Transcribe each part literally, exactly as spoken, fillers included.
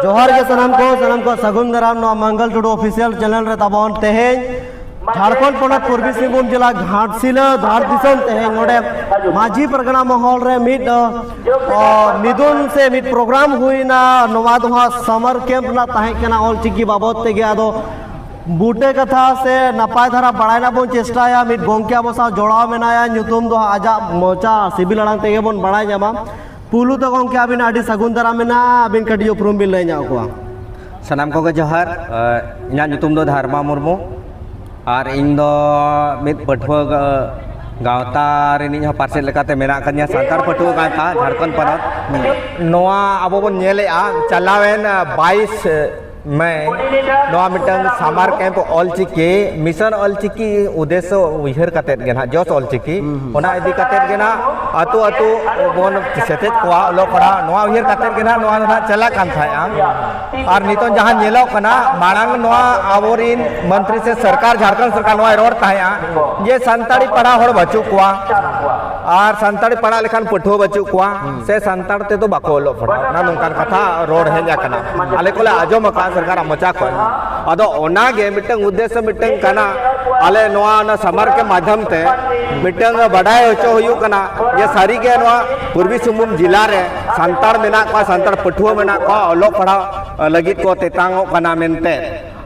ᱡᱚᱦᱟᱨ ᱜᱮ ᱥᱟᱱᱟᱢ ᱠᱚ, ᱥᱟᱱᱟᱢ ᱠᱚ ᱥᱟᱹᱜᱩᱱ ᱫᱟᱨᱟᱢ ᱱᱚᱣᱟ ᱢᱟᱝᱜᱚᱞ ᱴᱩᱰᱩ ᱚᱯᱷᱤᱥᱤᱭᱟᱞ ᱪᱮᱱᱮᱞ ᱨᱮ ᱛᱟᱵᱚᱱ᱾ ᱛᱮᱦᱮᱧ ᱡᱷᱟᱲᱠᱷᱚᱸᱰ ᱯᱚᱱᱚᱛ ᱯᱩᱨᱵᱤ ᱥᱤᱝᱵᱷᱩᱢ ᱡᱮᱞᱟ ᱜᱷᱟᱴᱥᱤᱞᱟᱹ ᱫᱷᱟᱲ ᱫᱤᱥᱚᱢ, ᱛᱮᱦᱮᱧ ᱱᱚᱰᱮ ᱢᱟᱹᱡᱷᱤ ᱯᱟᱨᱜᱟᱱᱟ ᱢᱚᱦᱚᱞ ᱨᱮ ᱢᱤᱫ, ᱚ, ᱢᱤᱫᱩᱱ ᱥᱮ ᱢᱤᱫ ᱯᱨᱳᱜᱨᱟᱢ ᱦᱩᱭᱱᱟ᱾ ᱱᱚᱣᱟ ᱫᱚ ᱦᱟᱸᱜ ᱥᱟᱢᱟᱨ ᱠᱮᱢᱯ ᱨᱮᱱᱟᱜ ᱛᱟᱦᱮᱸ ᱠᱟᱱᱟ ᱚᱞᱪᱤᱠᱤ ᱵᱟᱵᱚᱫ ᱛᱮᱜᱮ᱾ ᱟᱫᱚ ᱵᱩᱴᱟᱹ ᱠᱟᱛᱷᱟ ᱥᱮ ᱱᱟᱯᱟᱭ ᱫᱷᱟᱨᱟ ᱵᱟᱲᱟᱭ ᱨᱮᱱᱟᱜ ᱵᱚᱱ ᱪᱮᱥᱴᱟᱭᱟ᱾ ᱢᱤᱫ ᱜᱚᱢᱠᱮ ᱟᱵᱚ ᱥᱟᱶ ᱡᱚᱲᱟᱣ ᱢᱮᱱᱟᱭᱟ, ᱧᱩᱛᱩᱢ ᱫᱚ ᱦᱟᱸᱜ ᱟᱡᱟᱜ ᱢᱚᱪᱟ ᱥᱤᱵᱤᱞ ᱟᱲᱟᱝ ᱛᱮᱜᱮ ᱵᱚᱱ ᱵᱟᱲᱟᱭ ᱧᱟᱢᱟ᱾ ᱯᱩᱭᱞᱩ ᱛᱮ ᱜᱚᱢᱠᱮ, ᱟᱹᱵᱤᱱ ᱟᱹᱰᱤ ᱥᱟᱹᱜᱩᱱ ᱫᱟᱨᱟᱢ ᱢᱮᱱᱟᱜᱼᱟ, ᱟᱹᱵᱤᱱ ᱠᱟᱹᱴᱤᱡ ᱩᱯᱨᱩᱢ ᱵᱤᱱ ᱞᱟᱹᱭ ᱧᱚᱜ ᱟᱠᱚᱣᱟ᱾ ᱥᱟᱱᱟᱢ ᱠᱚᱜᱮ ᱡᱚᱦᱟᱨ᱾ ᱮ, ᱤᱧᱟᱹᱜ ᱧᱩᱛᱩᱢ ᱫᱚ ᱫᱷᱟᱨᱢᱟ ᱢᱩᱨᱢᱩ, ᱟᱨ ᱤᱧ ᱫᱚ ᱢᱤᱫ ᱯᱟᱹᱴᱷᱩᱣᱟᱹ ᱜᱟ-, ᱜᱟᱶᱛᱟ ᱨᱤᱱᱤᱡ ᱦᱚᱸ ᱯᱟᱨᱥᱮᱫ ᱞᱮᱠᱟᱛᱮ ᱢᱮᱱᱟᱜ ᱟᱠᱟᱫᱤᱧᱟ, ᱥᱟᱱᱛᱟᱲ ᱯᱟᱹᱴᱷᱩᱣᱟᱹ ᱜᱟᱶᱛᱟ ᱡᱷᱟᱲᱠᱷᱚᱸᱰ ᱯᱚᱱᱚᱛ᱾ ᱱᱚᱣᱟ ᱟᱵᱚ ᱵᱚᱱ ᱧᱮᱞᱮᱜᱼᱟ, ᱪᱟᱞᱟᱣᱮᱱ, ᱟ, ᱵᱟᱭᱤᱥ ᱢᱮ, ᱱᱚᱣᱟ ᱢᱤᱫᱴᱟᱝ ᱥᱟᱢᱟᱨ ᱠᱮᱢᱯ ᱚᱞᱪᱤᱠᱤ ᱢᱤᱥᱚᱱ ᱚᱞᱪᱤᱠᱤ ᱩᱫᱮᱥᱥᱚ ᱩᱭᱦᱟᱹᱨ ᱠᱟᱛᱮᱫ ᱜᱮ ᱱᱟᱦᱟᱜ, ᱡᱚᱥ ᱚᱞᱪᱤᱠᱤ, ᱦᱩᱸ, ᱦᱩᱸ᱾ ᱚᱱᱟ ᱤᱫᱤ ᱠᱟᱛᱮᱫ ᱜᱮ ᱱᱟᱦᱟᱜ ᱟᱹᱛᱩ ᱟᱹᱛᱩ ᱵᱚᱱ ᱥᱮᱪᱮᱫ ᱠᱚᱣᱟ ᱚᱞᱚᱜ ᱯᱟᱲᱦᱟᱜ, ᱱᱚᱣᱟ ᱩᱭᱦᱟᱹᱨ ᱠᱟᱛᱮᱫ ᱜᱮ ᱱᱟᱦᱟᱜ ᱱᱚᱣᱟ ᱫᱚ ᱱᱟᱦᱟᱜ ᱪᱟᱞᱟᱜ ᱠᱟᱱ ᱛᱟᱦᱮᱸᱜᱼᱟ᱾ ᱟᱨ ᱱᱤᱛᱚᱝ ᱡᱟᱦᱟᱸ ᱧᱮᱞᱚᱜ ᱠᱟᱱᱟ, ᱢᱟᱲᱟᱝ ᱱᱚᱣᱟ ᱟᱵᱚᱨᱤᱱ ᱢᱚᱱᱛᱨᱤ ᱥᱮ ᱥᱚᱨᱠᱟᱨ, ᱡᱷᱟᱲᱠᱷᱚᱸᱰ ᱥᱚᱨᱠᱟᱨ ᱱᱚᱣᱟᱭ ᱨᱚᱲ ᱛᱟᱦᱮᱸᱜᱼᱟ ᱡᱮ ᱥᱟᱱᱛᱟᱲᱤ ᱯᱟᱲᱦᱟᱣ ᱦᱚᱲ ᱵᱟᱹᱪᱩᱜ ᱠᱚᱣᱟ, ᱟᱨ ᱥᱟᱱᱛᱟᱲᱤ ᱯᱟᱲᱦᱟᱜ ᱞᱮᱠᱷᱟᱱ ᱯᱟᱹᱴᱷᱩᱣᱟᱹ ᱵᱟᱹᱪᱩᱜ ᱠᱚᱣᱟ, ᱥᱮ ᱥᱟᱱᱛᱟᱲ ᱛᱮᱫᱚ ᱵᱟᱠᱚ ᱚᱞᱚᱜ ᱯᱟᱲᱦᱟᱜ ᱠᱟᱱᱟ, ᱱᱚᱝᱠᱟᱱ ᱠᱟᱛᱷᱟ ᱨᱚᱲ ᱦᱮᱡ ᱟᱠᱟᱱᱟ᱾ ᱟᱞᱮ ᱠᱚᱞᱮ ᱟᱸᱡᱚᱢ ᱟᱠᱟᱫᱼᱟ ᱥᱚᱨᱠᱟᱨᱟᱜ ᱢᱚᱪᱟ ᱠᱷᱚᱱ᱾ ᱟᱫᱚ ᱚᱱᱟᱜᱮ ᱢᱤᱫᱴᱟᱝ ᱩᱫᱽᱫᱮᱥᱥᱚ ᱢᱤᱫᱴᱟᱝ ᱠᱟᱱᱟ, ᱟᱞᱮ ᱱᱚᱣᱟ, ᱚᱱᱟ ᱥᱟᱢᱟᱨ ᱠᱮᱢᱯ ᱢᱟᱫᱽᱫᱷᱚᱢ ᱛᱮ ᱢᱤᱫᱴᱟᱝ ᱵᱟᱰᱟᱭ ᱦᱚᱪᱚ ᱦᱩᱭᱩᱜ ᱠᱟᱱᱟ ᱡᱮ ᱥᱟᱹᱨᱤᱜᱮ ᱱᱚᱣᱟ ᱯᱩᱨᱵᱤ ᱥᱤᱝᱵᱷᱩᱢ ᱡᱮᱞᱟ ᱨᱮ ᱥᱟᱱᱛᱟᱲ ᱢᱮᱱᱟᱜ ᱠᱚᱣᱟ, ᱥᱟᱱᱛᱟᱲ ᱯᱟᱹᱴᱷᱩᱣᱟᱹ ᱢᱮᱱᱟᱜ ᱠᱚᱣᱟ, ᱚᱞᱚᱜ ᱯᱟᱲᱦᱟᱣ ᱞᱟᱹᱜᱤᱫ ᱠᱚ ᱛᱮᱛᱟᱝᱚᱜ ᱠᱟᱱᱟ ᱢᱮᱱᱛᱮ,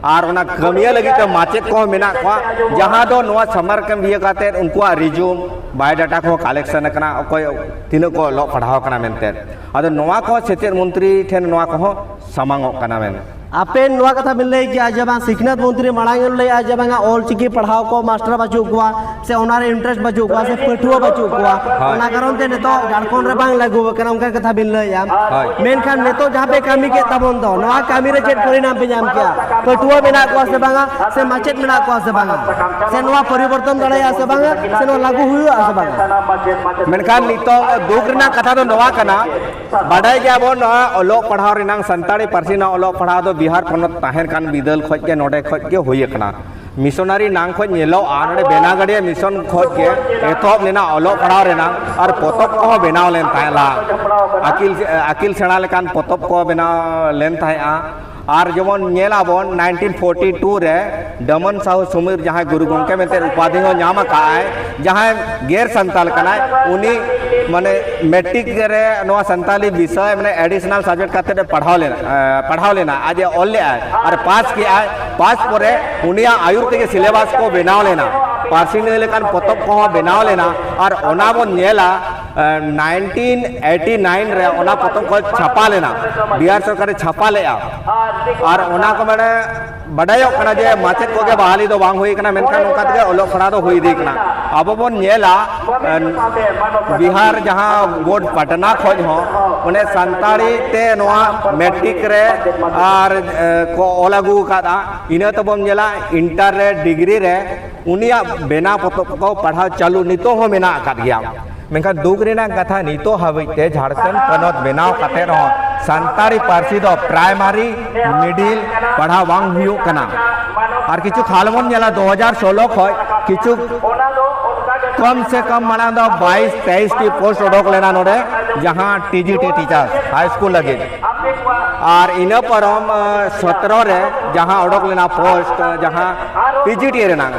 ᱟᱨ ᱚᱱᱟ ᱠᱟᱹᱢᱤᱭᱟᱹ ᱞᱟᱹᱜᱤᱫ ᱛᱮ ᱢᱟᱪᱮᱫ ᱠᱚᱦᱚᱸ ᱢᱮᱱᱟᱜ ᱠᱚᱣᱟ, ᱡᱟᱦᱟᱸ ᱫᱚ ᱱᱚᱣᱟ ᱥᱟᱢᱟᱨ ᱠᱮᱢᱯ ᱤᱭᱟᱹ ᱠᱟᱛᱮᱫ ᱩᱱᱠᱩᱣᱟᱜ ᱨᱤᱡᱩᱢ, ᱵᱟᱭᱳᱰᱟᱴᱟ ᱠᱚᱦᱚᱸ ᱠᱟᱞᱮᱠᱥᱚᱱ ᱟᱠᱟᱱᱟ, ᱚᱠᱚᱭ ᱛᱤᱱᱟᱹᱜ ᱠᱚ ᱚᱞᱚᱜ ᱯᱟᱲᱦᱟᱣ ᱠᱟᱱᱟ ᱢᱮᱱᱛᱮ᱾ ᱟᱫᱚ ᱱᱚᱣᱟ ᱠᱚᱦᱚᱸ ᱥᱮᱪᱮᱫ ᱢᱚᱱᱛᱨᱤ ᱴᱷᱮᱱ ᱱᱚᱣᱟ ᱠᱚᱦᱚᱸ ᱥᱟᱢᱟᱝᱚᱜ ᱠᱟᱱᱟ ᱢᱮᱱ᱾ ᱟᱯᱮ ᱱᱚᱣᱟ ᱠᱟᱛᱷᱟ ᱵᱤᱱ ᱞᱟᱹᱭ ᱠᱮᱜᱼᱟ ᱡᱮ ᱵᱟᱝ, ᱥᱤᱠᱷᱱᱟᱹᱛ ᱢᱚᱱᱛᱨᱤ ᱢᱟᱲᱟᱝ ᱮ ᱞᱟᱹᱭᱟ ᱡᱮ ᱵᱟᱝᱟ ᱚᱞ ᱪᱤᱠᱤ ᱯᱟᱲᱦᱟᱣ ᱠᱚ ᱢᱟᱥᱴᱟᱨ ᱵᱟᱹᱪᱩᱜ ᱠᱚᱣᱟ, ᱥᱮ ᱚᱱᱟ ᱨᱮ ᱤᱱᱴᱟᱨᱮᱥᱴ ᱵᱟᱹᱪᱩᱜ ᱠᱚᱣᱟ, ᱥᱮ ᱯᱟᱹᱴᱷᱩᱣᱟᱹ ᱵᱟᱹᱪᱩᱜ ᱠᱚᱣᱟ, ᱦᱳᱭ᱾ ᱚᱱᱟ ᱠᱟᱨᱚᱱ ᱛᱮ ᱱᱤᱛᱚᱜ ᱡᱷᱟᱲᱠᱷᱚᱸᱰ ᱨᱮ ᱵᱟᱝ ᱞᱟᱹᱜᱩ ᱟᱠᱟᱱᱟ, ᱚᱱᱠᱟᱱ ᱠᱟᱛᱷᱟ ᱵᱤᱱ ᱞᱟᱹᱭᱮᱜᱼᱟ᱾ ᱦᱳᱭ᱾ ᱢᱮᱱᱠᱷᱟᱱ ᱱᱤᱛᱚᱜ ᱡᱟᱦᱟᱸ ᱯᱮ ᱠᱟᱹᱢᱤ ᱠᱮᱫ ᱛᱟᱵᱚᱱ ᱫᱚ, ᱱᱚᱣᱟ ᱠᱟᱹᱢᱤ ᱨᱮ ᱪᱮᱫ ᱯᱚᱨᱤᱱᱟᱢ ᱯᱮ ᱧᱟᱢ ᱠᱮᱜᱼᱟ? ᱯᱟᱹᱴᱷᱩᱣᱟᱹ ᱢᱮᱱᱟᱜ ᱠᱚᱣᱟ ᱥᱮ ᱵᱟᱝᱟ, ᱥᱮ ᱢᱟᱪᱮᱫ ᱢᱮᱱᱟᱜ ᱠᱚᱣᱟ ᱥᱮ ᱵᱟᱝᱟ, ᱥᱮ ᱱᱚᱣᱟ ᱯᱚᱨᱤᱵᱚᱨᱛᱚᱱ ᱫᱟᱲᱮᱭᱟᱜᱼᱟ ᱥᱮ ᱵᱟᱝᱟ, ᱥᱮ ᱱᱚᱣᱟ ᱞᱟᱹᱜᱩ ᱦᱩᱭᱩᱜᱼᱟ ᱥᱮ ᱵᱟᱝᱟ? ᱢᱮᱱᱠᱷᱟᱱ ᱱᱤᱛᱚᱜ ᱫᱩᱠ ᱨᱮᱱᱟᱜ ᱠᱟᱛᱷᱟ ᱫᱚ ᱱᱚᱣᱟ ᱠᱟᱱᱟ, ᱵᱟᱰᱟᱭ ᱜᱮᱭᱟᱵᱚᱱ, ᱱᱚᱣᱟ ᱚᱞᱚᱜ ᱯᱟᱲᱦᱟᱣ ᱨᱮᱱᱟᱝ, ᱥᱟᱱᱛᱟᱲᱤ ᱯᱟᱹᱨᱥᱤ ᱨᱮᱱᱟᱜ ᱚᱞᱚᱜ ᱯᱟᱲᱦᱟᱣ ᱫᱚ ᱵᱤᱦᱟᱨ ᱯᱚᱱᱚᱛ ᱛᱟᱦᱮᱸ ᱠᱟᱱ ᱵᱤᱫᱟᱹᱞ ᱠᱷᱚᱡ ᱜᱮ, ᱱᱚᱰᱮ ᱠᱷᱚᱡ ᱜᱮ ᱦᱩᱭ ᱟᱠᱟᱱᱟ᱾ ᱢᱤᱥᱚᱱᱟᱨᱤ ᱱᱟᱝ ᱠᱷᱚᱱ ᱧᱮᱞᱚᱜᱼᱟ, ᱱᱚᱰᱮ ᱵᱮᱱᱟᱜᱟᱲᱤᱭᱟ ᱢᱤᱥᱚᱱ ᱠᱷᱚᱱ ᱜᱮ ᱮᱛᱚᱦᱚᱵ ᱞᱮᱱᱟ ᱚᱞᱚᱜ ᱯᱟᱲᱦᱟᱣ ᱨᱮᱱᱟᱜ, ᱟᱨ ᱯᱚᱛᱚᱵ ᱠᱚᱦᱚᱸ ᱵᱮᱱᱟᱣ ᱞᱮᱱ ᱛᱟᱦᱮᱸᱫ ᱞᱟᱦᱟ᱾ ᱟᱹᱠᱤᱞ, ᱟᱹᱠᱤᱞ ᱥᱮᱬᱟ ᱞᱮᱠᱟᱱ ᱯᱚᱛᱚᱵ ᱠᱚ ᱵᱮᱱᱟᱣ ᱞᱮᱱ ᱛᱟᱦᱮᱸᱫᱼᱟ᱾ ᱟᱨ ᱡᱮᱢᱚᱱ ᱧᱮᱞ ᱟᱵᱚᱱ, ᱱᱟᱭᱤᱱᱴᱤᱱ ᱯᱷᱳᱨᱴᱤ ᱴᱩ ᱨᱮ ᱰᱟᱢᱟᱱ ᱥᱟᱦᱩ ᱥᱩᱢᱤᱨ, ᱡᱟᱦᱟᱸᱭ ᱜᱩᱨᱩ ᱜᱚᱢᱠᱮ ᱢᱮᱱᱛᱮ ᱩᱯᱟᱫᱷᱤ ᱦᱚᱸ ᱧᱟᱢ ᱟᱠᱟᱫ ᱟᱭ, ᱡᱟᱦᱟᱸᱭ ᱜᱮᱨ ᱥᱟᱱᱛᱟᱞ ᱠᱟᱱᱟᱭ, ᱩᱱᱤ ᱢᱟᱱᱮ ᱢᱮᱴᱨᱤᱠ ᱨᱮ ᱱᱚᱣᱟ ᱥᱟᱱᱛᱟᱞᱤ ᱵᱤᱥᱚᱭ ᱢᱟᱱᱮ additional subject ᱠᱟᱛᱮ ᱮ ᱯᱟᱲᱦᱟᱣ ᱞᱮᱱᱟ, ᱮ, ᱯᱟᱲᱦᱟᱣ ᱞᱮᱱᱟ, ᱟᱡ ᱮ ᱚᱞ ᱞᱮᱫᱟᱭ ᱟᱨ ᱯᱟᱥ ᱠᱮᱫᱟᱭ᱾ ᱯᱟᱥ ᱯᱚᱨᱮ ᱩᱱᱤᱭᱟᱜ ᱟᱹᱭᱩᱨ ᱛᱮᱜᱮ syllabus ᱠᱚ ᱵᱮᱱᱟᱣ ᱞᱮᱱᱟ, ᱯᱟᱹᱨᱥᱤ ᱟᱹᱱᱟᱹᱭ ᱞᱮᱠᱟᱱ ᱯᱚᱛᱚᱵ ᱠᱚᱦᱚᱸ ᱵᱮᱱᱟᱣ ᱞᱮᱱᱟ᱾ ᱟᱨ ᱚᱱᱟ ᱵᱚᱱ ᱧᱮᱞᱟ, ᱮ, ᱱᱟᱭᱤᱱᱴᱤᱱ ᱮᱭᱤᱴᱤ ᱱᱟᱭᱤᱱ ᱨᱮ ᱚᱱᱟ ᱯᱚᱛᱚᱵ ᱠᱚ ᱪᱷᱟᱯᱟ ᱞᱮᱱᱟ, ᱵᱤᱦᱟᱨ ᱥᱚᱨᱠᱟᱨᱮ ᱪᱷᱟᱯᱟ ᱞᱮᱫᱼᱟ᱾ ᱟᱨ ᱚᱱᱟ ᱠᱚ ᱢᱟᱱᱮ ᱵᱟᱰᱟᱭᱚᱜ ᱠᱟᱱᱟ ᱡᱮ ᱢᱟᱪᱮᱫ ᱠᱚᱜᱮ ᱵᱟᱦᱟᱞᱤ ᱫᱚ ᱵᱟᱝ ᱦᱩᱭ ᱠᱟᱱᱟ, ᱢᱮᱱᱠᱷᱟᱱ ᱱᱚᱝᱠᱟ ᱛᱮᱜᱮ ᱚᱞᱚᱜ ᱯᱟᱲᱦᱟᱣ ᱫᱚ ᱦᱩᱭ ᱤᱫᱤ ᱠᱟᱱᱟ᱾ ᱟᱵᱚ ᱵᱚᱱ ᱧᱮᱞᱟ, ᱮ, ᱵᱤᱦᱟᱨ ᱡᱟᱦᱟᱸ ᱵᱳᱨᱰ ᱯᱟᱴᱱᱟ ᱠᱷᱚᱡ ᱦᱚᱸ ᱚᱱᱮ ᱥᱟᱱᱛᱟᱲᱤ ᱛᱮ ᱱᱚᱣᱟ ᱢᱮᱴᱨᱤᱠ ᱨᱮ ᱟᱨ, ᱮ, ᱠᱚ ᱚᱞ ᱟᱹᱜᱩ ᱟᱠᱟᱫᱼᱟ᱾ ᱤᱱᱟᱹ ᱛᱮᱵᱚᱱ ᱧᱮᱞᱟ ᱤᱱᱴᱟᱨ ᱨᱮ, ᱰᱤᱜᱽᱨᱤ ᱨᱮ ᱩᱱᱤᱭᱟᱜ ᱵᱮᱱᱟᱣ ᱯᱚᱛᱚᱵ ᱠᱚ ᱯᱟᱲᱦᱟᱣ ᱪᱟᱹᱞᱩ ᱱᱤᱛᱚᱜ ᱦᱚᱸ ᱢᱮᱱᱟᱜ ᱟᱠᱟᱫ ᱜᱮᱭᱟ᱾ ᱢᱮᱱᱠᱷᱟᱱ ᱫᱩᱠ ᱨᱮᱱᱟᱜ ᱠᱟᱛᱷᱟ, ᱱᱤᱛᱚᱜ ᱦᱟᱹᱵᱤᱡ ᱛᱮ ᱡᱷᱟᱲᱠᱷᱚᱸᱰ ᱯᱚᱱᱚᱛ ᱵᱮᱱᱟᱣ ᱠᱟᱛᱮ ᱨᱮᱦᱚᱸ ᱥᱟᱱᱛᱟᱲᱤ ᱯᱟᱹᱨᱥᱤ ᱫᱚ ᱯᱨᱟᱭᱢᱟᱨᱤ, ᱢᱤᱰᱤᱞ ᱯᱟᱲᱦᱟᱣ ᱵᱟᱝ ᱦᱩᱭᱩᱜ ᱠᱟᱱᱟ᱾ ᱟᱨ ᱠᱤᱪᱷᱩ ᱠᱷᱟᱞ ᱵᱚᱱ ᱧᱮᱞᱟ, ᱫᱩ ᱦᱟᱡᱟᱨ ᱥᱳᱞᱳ ᱠᱷᱚᱱ ᱠᱤᱪᱷᱩ ᱠᱚᱢ ᱥᱮ ᱠᱚᱢ ᱢᱟᱲᱟᱝ ᱫᱚ ᱵᱟᱭᱤᱥ ᱛᱮᱭᱤᱥ ᱴᱤ ᱯᱳᱥᱴ ᱚᱰᱚᱠ ᱞᱮᱱᱟ ᱱᱚᱰᱮ, ᱡᱟᱦᱟᱸ ᱴᱤ ᱡᱤ ᱴᱤ ᱴᱤᱪᱟᱨ ᱦᱟᱭ ᱥᱠᱩᱞ ᱞᱟᱹᱜᱤᱫ᱾ ᱟᱨ ᱤᱱᱟᱹ ᱯᱟᱨᱚᱢ, ᱟᱸ, ᱥᱚᱛᱨᱚ ᱨᱮ ᱡᱟᱦᱟᱸ ᱚᱰᱚᱠ ᱞᱮᱱᱟ ᱯᱳᱥᱴ, ᱡᱟᱦᱟᱸ ᱯᱤ ᱡᱤ ᱴᱤ ᱨᱮᱱᱟᱜ,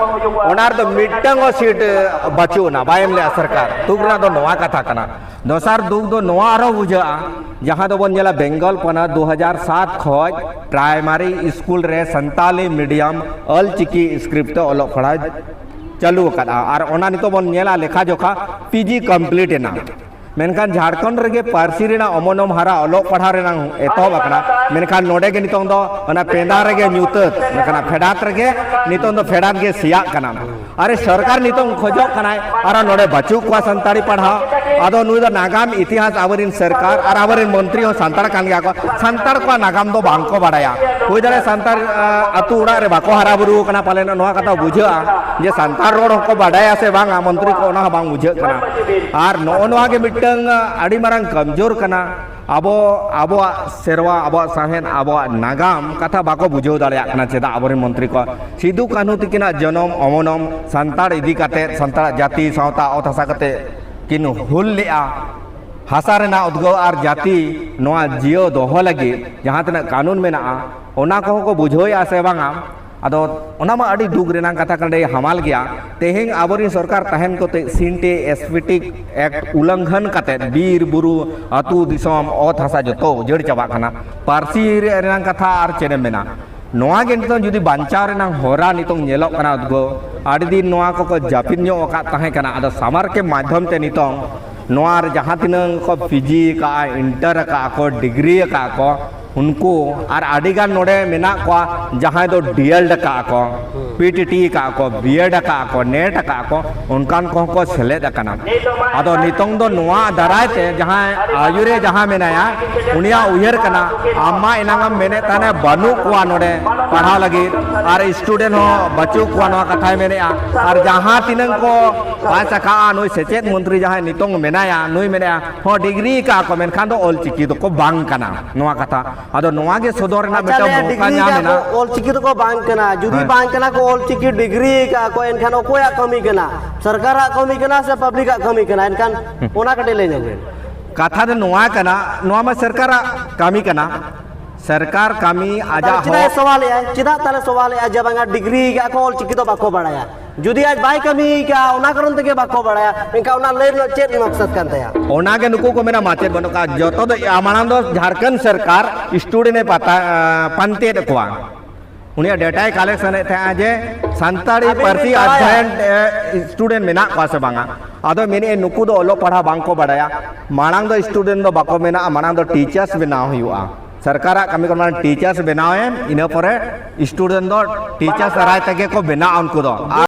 ᱚᱱᱟ ᱨᱮᱫᱚ ᱢᱤᱫᱴᱟᱝ ᱦᱚᱸ ᱥᱤᱴ, ᱟᱸ, ᱵᱟᱹᱪᱩᱜ ᱟᱱᱟ, ᱵᱟᱭ ᱮᱢ ᱞᱮᱫᱼᱟ ᱥᱚᱨᱠᱟᱨ᱾ ᱫᱩᱠ ᱨᱮᱱᱟᱜ ᱫᱚ ᱱᱚᱣᱟ ᱠᱟᱛᱷᱟ ᱠᱟᱱᱟ᱾ ᱫᱚᱥᱟᱨ ᱫᱩᱠ ᱫᱚ ᱱᱚᱣᱟ ᱟᱨᱦᱚᱸ ᱵᱩᱡᱷᱟᱹᱜᱼᱟ, ᱡᱟᱦᱟᱸ ᱫᱚᱵᱚᱱ ᱧᱮᱞᱟ ᱵᱮᱝᱜᱚᱞ ᱯᱚᱱᱚᱛ ᱫᱩ ᱦᱟᱡᱟᱨ ᱥᱟᱛ ᱠᱷᱚᱡ ᱯᱨᱟᱭᱢᱟᱨᱤ ᱥᱠᱩᱞ ᱨᱮ ᱥᱟᱱᱛᱟᱞᱤ ᱢᱤᱰᱤᱭᱟᱢ ᱚᱞ ᱪᱤᱠᱤ ᱥᱠᱨᱤᱯᱴ ᱛᱮ ᱚᱞᱚᱜ ᱯᱟᱲᱦᱟᱣ ᱪᱟᱹᱞᱩ ᱟᱠᱟᱫᱼᱟ᱾ ᱟᱨ ᱚᱱᱟ ᱱᱤᱛᱚᱜ ᱵᱚᱱ ᱧᱮᱞᱟ ᱞᱮᱠᱷᱟ ᱡᱚᱠᱷᱟ, ᱯᱤ ᱡᱤ ᱠᱚᱢᱯᱞᱤᱴ ᱮᱱᱟ᱾ ᱢᱮᱱᱠᱷᱟᱱ ᱡᱷᱟᱲᱠᱷᱚᱸᱰ ᱨᱮᱜᱮ ᱯᱟᱹᱨᱥᱤ ᱨᱮᱱᱟᱜ ᱚᱢᱚᱱᱚᱢ ᱦᱟᱨᱟ ᱚᱞᱚᱜ ᱯᱟᱲᱦᱟᱣ ᱨᱮᱱᱟᱜ ᱮᱛᱚᱦᱚᱵ ᱟᱠᱟᱱᱟ, ᱢᱮᱱᱠᱷᱟᱱ ᱱᱚᱰᱮ ᱜᱮ ᱱᱤᱛᱚᱝ ᱫᱚ ᱚᱱᱟ ᱯᱮᱸᱫᱟ ᱨᱮᱜᱮ ᱧᱩᱛᱟᱹᱛ ᱟᱠᱟᱱᱟ, ᱯᱷᱮᱰᱟᱛ ᱨᱮᱜᱮ ᱱᱤᱛᱚᱝ ᱫᱚ ᱯᱷᱮᱰᱟᱛ ᱜᱮ ᱥᱮᱭᱟᱜ ᱠᱟᱱᱟ᱾ ᱟᱨᱮ ᱥᱚᱨᱠᱟᱨ ᱱᱤᱛᱚᱝ ᱠᱷᱚᱡᱚᱜ ᱠᱟᱱᱟᱭ, ᱟᱨᱚ ᱱᱚᱰᱮ ᱵᱟᱹᱪᱩᱜ ᱠᱚᱣᱟ ᱥᱟᱱᱛᱟᱲᱤ ᱯᱟᱲᱦᱟᱣ᱾ ᱟᱫᱚ ᱱᱩᱭ ᱫᱚ ᱱᱟᱜᱟᱢ ᱤᱛᱤᱦᱟᱥ ᱟᱵᱚᱨᱮᱱ ᱥᱚᱨᱠᱟᱨ ᱟᱨ ᱟᱵᱚᱨᱮᱱ ᱢᱚᱱᱛᱨᱤ ᱦᱚᱸ ᱥᱟᱱᱛᱟᱲ ᱠᱟᱱ ᱜᱮᱭᱟ ᱠᱚ, ᱥᱟᱱᱛᱟᱲ ᱠᱚᱣᱟᱜ ᱱᱟᱜᱟᱢ ᱫᱚ ᱵᱟᱝ ᱠᱚ ᱵᱟᱲᱟᱭᱟ᱾ ᱦᱩᱭ ᱫᱟᱲᱮᱭᱟᱜᱼᱟ ᱥᱟᱱᱛᱟᱲ, ᱟ, ᱟᱹᱛᱩ ᱚᱲᱟᱜ ᱨᱮ ᱵᱟᱠᱚ ᱦᱟᱨᱟ ᱵᱩᱨᱩ ᱟᱠᱟᱱᱟ, ᱯᱟᱞᱮᱱ ᱱᱚᱣᱟ ᱠᱟᱛᱷᱟ ᱵᱩᱡᱷᱟᱹᱜᱼᱟ ᱡᱮ ᱥᱟᱱᱛᱟᱲ ᱨᱚᱲ ᱦᱚᱸᱠᱚ ᱵᱟᱰᱟᱭᱟ ᱥᱮ ᱵᱟᱝᱟ ᱢᱚᱱᱛᱨᱤ ᱠᱚ, ᱚᱱᱟ ᱦᱚᱸ ᱵᱟᱝ ᱵᱩᱡᱷᱟᱹᱜ ᱠᱟᱱᱟ᱾ ᱟᱨ ᱱᱚᱜᱼᱚ ᱱᱚᱣᱟ ᱜᱮ ᱢᱤᱫᱴᱟᱝ, ᱟ, ᱟᱹᱰᱤ ᱢᱟᱨᱟᱝ ᱠᱟᱢᱡᱳᱨ ᱠᱟᱱᱟ᱾ ᱟᱵᱚ, ᱟᱵᱚᱣᱟᱜ ᱥᱮᱨᱣᱟ, ᱟᱵᱚᱣᱟᱜ ᱥᱟᱶᱦᱮᱫ, ᱟᱵᱚᱣᱟᱜ ᱱᱟᱜᱟᱢ ᱠᱟᱛᱷᱟ ᱵᱟᱠᱚ ᱵᱩᱡᱷᱟᱹᱣ ᱫᱟᱲᱮᱭᱟᱜ ᱠᱟᱱᱟ᱾ ᱪᱮᱫᱟᱜ ᱟᱵᱚᱨᱮᱱ ᱢᱚᱱᱛᱨᱤ ᱠᱚ ᱥᱤᱫᱩ ᱠᱟᱹᱱᱦᱩ ᱛᱤᱠᱤᱱᱟᱜ ᱡᱚᱱᱚᱢ ᱚᱢᱚᱱᱚᱢ, ᱥᱟᱱᱛᱟᱲ ᱤᱫᱤ ᱠᱟᱛᱮᱫ, ᱥᱟᱱᱛᱟᱲᱟᱜ ᱡᱟᱹᱛᱤ ᱥᱟᱶᱛᱟ ᱚᱛ ᱦᱟᱥᱟ ᱠᱟᱛᱮᱫ ᱠᱤᱱ ᱦᱩᱞ ᱞᱮᱜᱼᱟ, ᱦᱟᱥᱟ ᱨᱮᱱᱟᱜ ᱩᱫᱽᱜᱟᱹᱣ ᱟᱨ ᱡᱟᱹᱛᱤ ᱱᱚᱣᱟ ᱡᱤᱭᱟᱹᱣ ᱫᱚᱦᱚ ᱞᱟᱹᱜᱤᱫ ᱡᱟᱦᱟᱸ ᱛᱤᱱᱟᱹᱜ ᱠᱟᱹᱱᱩᱱ ᱢᱮᱱᱟᱜᱼᱟ, ᱚᱱᱟ ᱠᱚᱦᱚᱸ ᱠᱚ ᱵᱩᱡᱷᱟᱹᱣᱮᱫᱼᱟ ᱥᱮ ᱵᱟᱝᱟ? ᱟᱫᱚ ᱚᱱᱟ ᱢᱟ ᱟᱹᱰᱤ ᱫᱩᱠ ᱨᱮᱱᱟᱜ ᱠᱟᱛᱷᱟ ᱠᱟᱱᱟ, ᱟᱹᱰᱤ ᱦᱟᱢᱟᱞ ᱜᱮᱭᱟ᱾ ᱛᱮᱦᱮᱧ ᱟᱵᱚᱨᱮᱱ ᱥᱚᱨᱠᱟᱨ ᱛᱟᱦᱮᱱ ᱠᱚᱛᱮ ᱥᱤᱱᱴᱮ ᱮᱥᱯᱤᱴᱤᱠ ᱮᱠᱴ ᱩᱞᱞᱚᱝᱜᱷᱚᱱ ᱠᱟᱛᱮᱫ ᱵᱤᱨ ᱵᱩᱨᱩ, ᱟᱹᱛᱩ ᱫᱤᱥᱚᱢ, ᱚᱛ ᱦᱟᱥᱟ ᱡᱚᱛᱚ ᱩᱡᱟᱹᱲ ᱪᱟᱵᱟᱜ ᱠᱟᱱᱟ᱾ ᱯᱟᱹᱨᱥᱤ ᱨᱮᱱᱟᱜ ᱠᱟᱛᱷᱟ ᱟᱨ ᱪᱮᱫ ᱮᱢ ᱢᱮᱱᱟ? ᱱᱚᱣᱟ ᱜᱮ ᱱᱤᱛᱚᱝ ᱡᱩᱫᱤ ᱵᱟᱧᱪᱟᱣ ᱨᱮᱱᱟᱜ ᱦᱚᱨᱟ ᱱᱤᱛᱚᱝ ᱧᱮᱞᱚᱜ ᱠᱟᱱᱟ ᱩᱫᱽᱜᱟᱹᱣ, ᱟᱹᱰᱤ ᱫᱤᱱ ᱱᱚᱣᱟ ᱠᱚᱠᱚ ᱡᱟᱹᱯᱤᱫ ᱧᱚᱜ ᱟᱠᱟᱫ ᱛᱟᱦᱮᱸ ᱠᱟᱱᱟ᱾ ᱟᱫᱚ ᱥᱟᱢᱟᱨ ᱠᱮᱢᱯ ᱢᱟᱫᱽᱫᱷᱚᱢ ᱛᱮ ᱱᱤᱛᱚᱝ ᱱᱚᱣᱟ ᱨᱮ ᱡᱟᱦᱟᱸ ᱛᱤᱱᱟᱹᱝ ᱠᱚ ᱯᱤᱡᱤ ᱟᱠᱟᱫᱼᱟ, ᱤᱱᱴᱟᱨ ᱟᱠᱟᱫᱼᱟ ᱠᱚ, ᱰᱤᱜᱽᱨᱤ ᱟᱠᱟᱫᱼᱟ ᱠᱚ, ᱩᱱᱠᱩ ᱟᱨ ᱟᱹᱰᱤ ᱜᱟᱱ ᱱᱚᱰᱮ ᱢᱮᱱᱟᱜ ᱠᱚᱣᱟ ᱡᱟᱦᱟᱸᱭ ᱫᱚ ᱰᱤᱭᱮᱞᱰ ᱟᱠᱟᱫᱼᱟ ᱠᱚ, ᱯᱤᱴᱤᱴᱤ ᱟᱠᱟᱫᱼᱟ ᱠᱚ, ᱵᱤᱭᱮᱰ ᱟᱠᱟᱫᱼᱟ ᱠᱚ, ᱱᱮᱴ ᱟᱠᱟᱫᱼᱟ ᱠᱚ, ᱚᱱᱠᱟᱱ ᱠᱚᱦᱚᱸ ᱠᱚ ᱥᱮᱞᱮᱫ ᱟᱠᱟᱱᱟ᱾ ᱟᱫᱚ ᱱᱤᱛᱚᱝ ᱫᱚ ᱱᱚᱣᱟ ᱫᱟᱨᱟᱭ ᱛᱮ ᱡᱟᱦᱟᱸᱭ ᱟᱭᱩᱨᱮ ᱡᱟᱦᱟᱸ ᱢᱮᱱᱟᱭᱟ, ᱩᱱᱤᱭᱟᱜ ᱩᱭᱦᱟᱹᱨ ᱠᱟᱱᱟ, ᱟᱢ ᱢᱟ ᱮᱱᱟᱝ ᱮᱢ ᱢᱮᱱᱮᱫ ᱛᱟᱦᱮᱱᱟ ᱵᱟᱹᱱᱩᱜ ᱠᱚᱣᱟ ᱱᱚᱰᱮ ᱯᱟᱲᱦᱟᱣ ᱞᱟᱹᱜᱤᱫ, ᱟᱨ ᱥᱴᱩᱰᱮᱱᱴ ᱦᱚᱸ ᱵᱟᱹᱪᱩᱜ ᱠᱚᱣᱟ, ᱱᱚᱣᱟ ᱠᱟᱛᱷᱟᱭ ᱢᱮᱱᱮᱫᱼᱟ᱾ ᱟᱨ ᱡᱟᱦᱟᱸ ᱛᱤᱱᱟᱹᱝ ᱠᱚ ᱯᱟᱥ ᱟᱠᱟᱫᱼᱟ, ᱱᱩᱭ ᱥᱮᱪᱮᱫ ᱢᱚᱱᱛᱨᱤ ᱡᱟᱦᱟᱸᱭ ᱱᱤᱛᱚᱝ ᱢᱮᱱᱟᱭᱟ, ᱱᱩᱭ ᱢᱮᱱᱮᱫᱼᱟ, ᱦᱚᱸ, ᱰᱤᱜᱽᱨᱤ ᱟᱠᱟᱫᱼᱟ ᱠᱚ, ᱢᱮᱱᱠᱷᱟᱱ ᱫᱚ ᱚᱞ ᱪᱤᱠᱤ ᱫᱚᱠᱚ ᱵᱟᱝ ᱠᱟᱱᱟ, ᱱᱚᱣᱟ ᱠᱟᱛᱷᱟ᱾ ᱟᱫᱚ ᱱᱚᱣᱟ ᱜᱮ ᱥᱚᱫᱚᱨ ᱨᱮᱱᱟᱜ ᱟᱪᱪᱷᱟ, ᱢᱤᱫᱴᱟᱝ ᱞᱟᱹᱭᱟ ᱢᱚᱣᱠᱟ ᱰᱤᱜᱽᱨᱤ ᱧᱟᱢ ᱟᱠᱟᱫ ᱮᱱᱟ᱾ ᱠᱚ, ᱚᱞ ᱪᱤᱠᱤ ᱫᱚᱠᱚ ᱵᱟᱝ ᱠᱟᱱᱟ᱾ ᱡᱩᱫᱤ ᱦᱮᱸ᱾ ᱵᱟᱝ ᱠᱟᱱᱟ ᱠᱚ, ᱚᱞ ᱪᱤᱠᱤ ᱰᱤᱜᱽᱨᱤ ᱟᱠᱟᱫ ᱠᱚ, ᱮᱱᱠᱷᱟᱱ ᱚᱠᱚᱭᱟᱜ ᱠᱟᱹᱢᱤ ᱠᱟᱱᱟ? ᱥᱚᱨᱠᱟᱨᱟᱜ ᱠᱟᱹᱢᱤ ᱠᱟᱱᱟ ᱥᱮ ᱯᱟᱵᱽᱞᱤᱠᱟᱜ ᱠᱟᱹᱢᱤ ᱠᱟᱱᱟ? ᱮᱱᱠᱷᱟᱱ ᱦᱩᱸ᱾ ᱚᱱᱟ ᱠᱟᱹᱴᱤᱡ ᱞᱟᱹᱭ ᱧᱚᱜ ᱵᱤᱱ᱾ ᱠᱟᱛᱷᱟ ᱫᱚ ᱱᱚᱣᱟ ᱠᱟᱱᱟ, ᱱᱚᱣᱟ ᱢᱟ ᱥᱚᱨᱠᱟᱨᱟᱜ ᱠᱟᱹᱢᱤ ᱠᱟᱱᱟ᱾ ᱥᱚᱨᱠᱟᱨ ᱠᱟᱹᱢᱤ ᱟᱡᱟᱜ ᱛᱟᱦᱞᱮ ᱪᱮᱫᱟᱜ ᱮ ᱦᱚᱠ ᱥᱚᱣᱟᱞᱮᱜᱼᱟ? ᱪᱮᱫᱟᱜ ᱛᱟᱦᱞᱮ ᱥᱚᱣᱟᱞᱮᱜᱼᱟ ᱡᱮ ᱵᱟᱝᱟ ᱰᱤᱜᱽᱨᱤ ᱟᱠᱟᱫ ᱠᱚ, ᱚᱞ ᱪᱤᱠᱤ ᱫᱚ ᱵᱟᱠᱚ ᱵᱟᱲᱟᱭᱟ? ᱡᱩᱫᱤ ᱟᱡ ᱵᱟᱭ ᱠᱟᱹᱢᱤ ᱟᱠᱟᱫᱼᱟ, ᱚᱱᱟ ᱠᱟᱨᱚᱱ ᱛᱮᱜᱮ ᱵᱟᱠᱚ ᱵᱟᱲᱟᱭᱟ, ᱮᱱᱠᱷᱟᱱ ᱚᱱᱟ ᱞᱟᱹᱭ ᱨᱮᱱᱟᱜ ᱪᱮᱫ ᱢᱚᱠᱥᱚᱫ ᱠᱟᱱ ᱛᱟᱭᱟ? ᱚᱱᱟ ᱜᱮ ᱱᱩᱠᱩ ᱠᱚ ᱢᱮᱱᱟ ᱢᱟᱪᱮᱫ ᱵᱟᱹᱱᱩᱜ ᱠᱚᱣᱟ᱾ ᱡᱚᱛᱚ ᱫᱚ ᱢᱟᱲᱟᱝ ᱫᱚ ᱡᱷᱟᱲᱠᱷᱚᱸᱰ ᱥᱚᱨᱠᱟᱨ ᱥᱴᱩᱰᱮᱱᱴ ᱮ ᱯᱟᱛᱟ-, ᱯᱟᱱᱛᱮᱭᱮᱫ ᱠᱚᱣᱟ᱾ ᱩᱱᱤᱭᱟᱜ ᱰᱮᱴᱟᱭ ᱠᱟᱞᱮᱠᱥᱚᱱᱮᱫ ᱛᱟᱦᱮᱸᱜᱼᱟ ᱡᱮ ᱥᱟᱱᱛᱟᱲᱤ ᱟᱹᱵᱤᱱ ᱯᱟᱹᱨᱥᱤ ᱵᱤᱱ ᱵᱟᱲᱟᱭᱟ? ᱟᱫᱷᱭᱟᱭᱚᱱ, ᱮ, ᱥᱴᱩᱰᱮᱱᱴ ᱢᱮᱱᱟᱜ ᱠᱚᱣᱟ ᱥᱮ ᱵᱟᱝᱟ᱾ ᱟᱫᱚ ᱢᱮᱱᱮᱫᱼᱟᱭ ᱱᱩᱠᱩ ᱫᱚ ᱚᱞᱚᱜ ᱯᱟᱲᱦᱟᱣ ᱵᱟᱝ ᱠᱚ ᱵᱟᱲᱟᱭᱟ᱾ ᱢᱟᱲᱟᱝ ᱫᱚ ᱥᱴᱩᱰᱮᱱᱴ ᱫᱚ ᱵᱟᱠᱚ ᱢᱮᱱᱟᱜᱼᱟ, ᱢᱟᱲᱟᱝ ᱫᱚ ᱴᱤᱪᱟᱨᱥ ᱵᱮᱱᱟᱣ ᱦᱩᱭᱩᱜᱼᱟ᱾ ᱥᱚᱨᱠᱟᱨᱟᱜ ᱠᱟᱹᱢᱤ ᱠᱟᱱᱟ ᱴᱤᱪᱟᱨᱥ ᱵᱮᱱᱟᱣ ᱮᱢ, ᱤᱱᱟᱹ ᱯᱚᱨᱮ ᱥᱴᱩᱰᱮᱱᱴ ᱫᱚ ᱴᱤᱪᱟᱨᱥ ᱫᱟᱨᱟᱭ ᱛᱮᱜᱮ ᱠᱚ ᱵᱮᱱᱟᱜᱼᱟ ᱩᱱᱠᱩ ᱫᱚ᱾